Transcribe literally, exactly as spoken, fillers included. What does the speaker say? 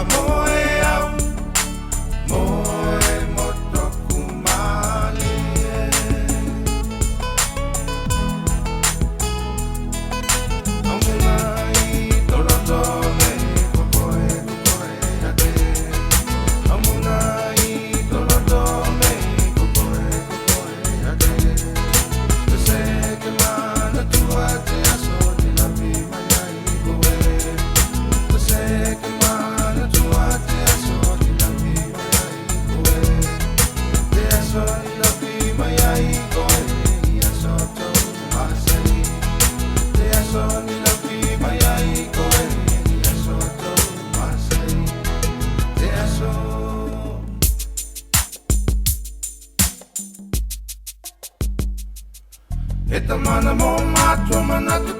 Moe au, moe mo toku malie. Amuna i toloto me ko koe, ko koe ake. Amuna i toloto me ko koe, ko koe ake. Te seke manatua te aso ne lafi mai ai koe. Te seke manatua te aso ne lafi mai ai koe. Te aso ne lafi mai ai koe, i aso tou masani. Te aso ne lafi mai ai koe, i aso tou masani. Te aso. E tamana mo matua manatu